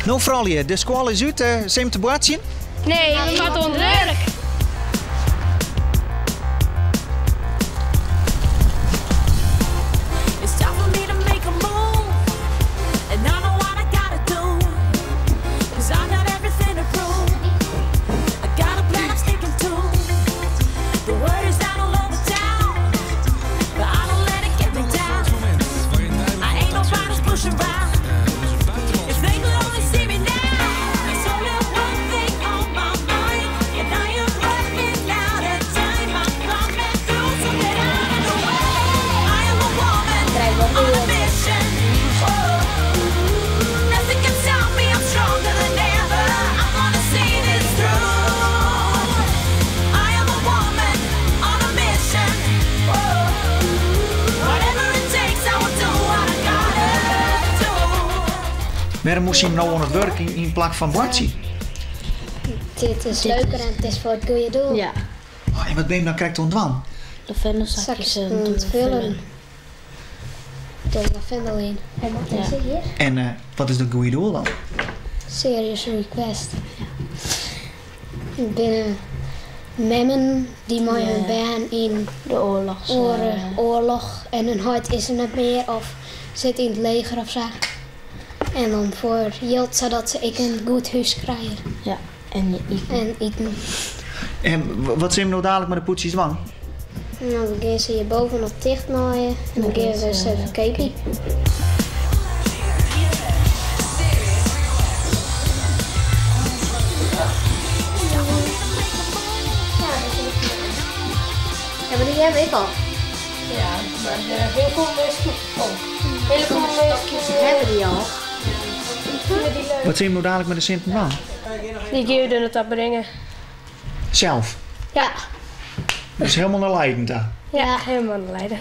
No froulju, de skoalle is út, sim te boartsjen? Nee, we moatte oan it wurk. Wêrom moast jim no oan it wurk yn plak fan boartsjen? Dit is leuker en it is foar it goede doel. Ja. Oh, en wat bin jim dan krekt oan it dwaan? Lavendelsakjes oan it vullen. De lavendel yn. Ja. En eh, wat is dat goede doel dan? Serious Request. It binne memmen dy't mei hun bern yn de oarloch, oarloch en hun heit is der net mear of sit yn it leger of sa. En dan foar jild sadat se ek in goed hús krije. Ja, en iten. En iten. En wat sil jim no dadelijk mei de pûdsjes dwaan? No, dan gean se hjirboven noch ticht naaien en dan gean we se ferkeapjen. Ja, mar dy hawwe we ek al. Ja, mar hiel folle minsken. Hiele folle minsken hawwe dy al. Wat sil jim no dadelijk mei de sinten dwaan? Dy gean we der nei ta bringen. Sels? Ja. Dus helemaal nei Leiden ta? Ja, helemaal nei Leiden.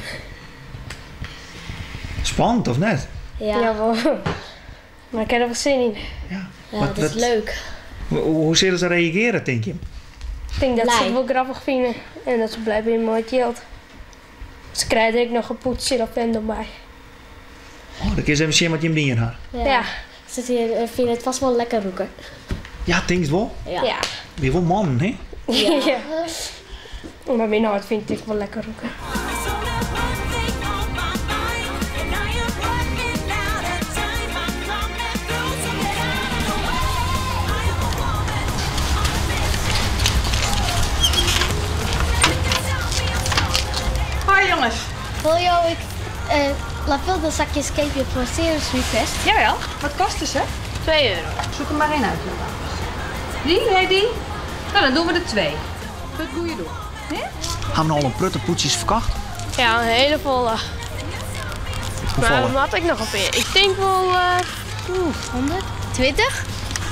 Spannend, of net? Ja. Jawol. Mar ik ha der wol sin yn. Ja, ja dat is leuk. Hoe sille se reagearje, tink je? Ik tink dat se it wol grappich fine en dat se blij binne mei it jild. Se krije der ek noch in pûdsje lavendel by. Oh, dan kinne se even sjen wat jim dien ha. Ja. Se fine it fêst wol lekker rûken. Ja, tinkst wol? Ja. Binne wol mannen, hè? Ja. Mar myn heit fynt it ek wol lekker rûken. Hoi jonges. Wol jo ek lavendelsakjes keapje foar Serious Request? Jawel, wat kosten se? 2 euro. Zoek er maar één uit. Die, hé die? Nou, dan doen we er twee. Het goede doel. Hè? Ha we al in protte pûdsjes ferkocht? Ja, in hiele folle. Hoefolle? Mar moat ik noch in pear? Ik tink wol uh, 120?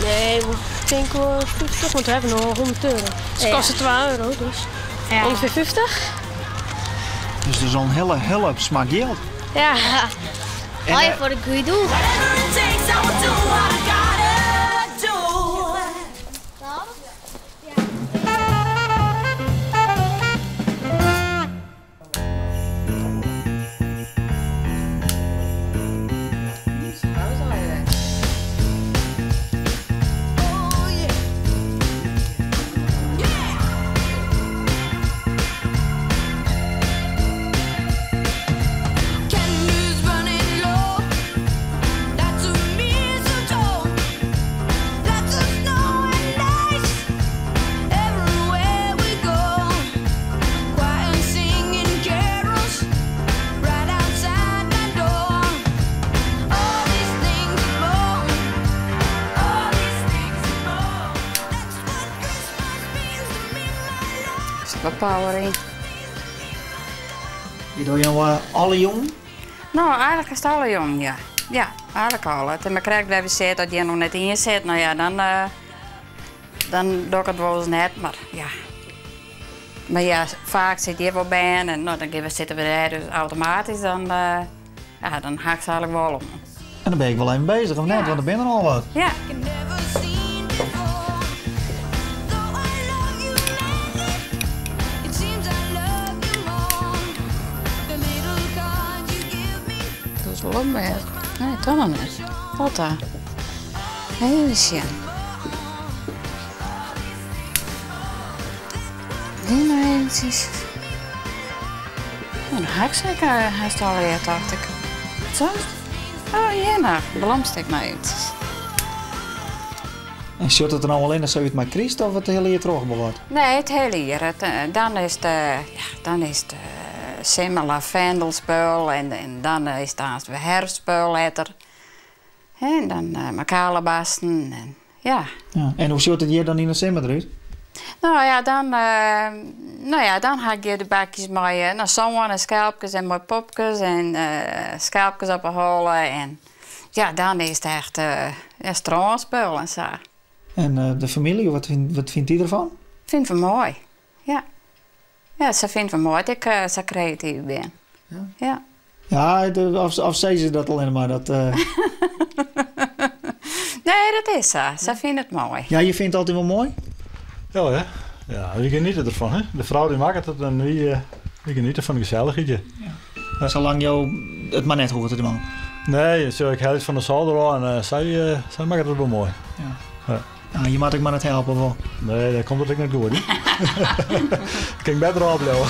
Nee, ik tink wol 50, want we hawwe no al 100 euro. Se Ja. koste 2 euro, dus Ja. ûngefear 50. Dus dat is al in hiele, hiele smak jild. Ja. En, Allegear foar it goede doel. Sit wat power yn. Dy dogge jo alle jûnen? No, eigenlik hast alle jûnen, ja. Ja, eigenlik alle. En mar krekt wêr we sitte, as hjir noch net ien sit, no ja, dan, uh, dan doch ik it wolris net, mar ja. Mar ja, faak sit hjir wol bern en no, dan gean we sitte we dêr, dus automatysk dan, uh, ja, dan ha ik se eigenlik wol om. En dan bin ik wol even bezich, of net? Want der binne der al wat. Ja. Dat is wol opbêst. Nee, toch noch net. Wat dan? Even sjen. Dy noch eventsjes. Nou, dan ha ik se ek hast allegear, tocht ik. Zo? Oh, hjir noch. Blomstik noch eventsjes. En sjocht it der no allinnich sa út mei kryst of it hiele jier troch wol wat? Nee, it hiele jier. It, dan is it, ja, dan is it simmer lavendelspul en, en dan is it aanst wer herfstspul letter. En dan mei kalebassen en ja. Ja. En hoe sjocht it hjir dan yn de simmer derút? No ja, dan, no ja, dan ha ik hjir de bakjes mei no, sân en skelpkes en mei popkes en skelpkes op 'e holle en ja, dan is it echt ja, strânspul en sa. En de famylje, wat wat fynt dy derfan? Fynt it moai, ja. Ja, se fynt it moai dat ik sa kreatyf bin. Ja? Ja. Ja, of, of sizze se dat allinnich mar? Dat, Nee, dat is sa. Se fynt it moai. Ja, je fynt it altyd wol moai? Ja, hè? Ja, wy geniete derfan, hè? De frou dy makket it en wy, wy geniete fan de gesellichheid. Ja. Salang jo it mar net hoege te dwaan. Nee, sjoch, ik helje it fan de solder ôf en uh, sy, uh, sy makket it wol moai. Ja. Ja. Nou, je moat ek mar net helpe, wol. Nee, dêr komt it ek net goed. Kin ik better ôfbliuwe.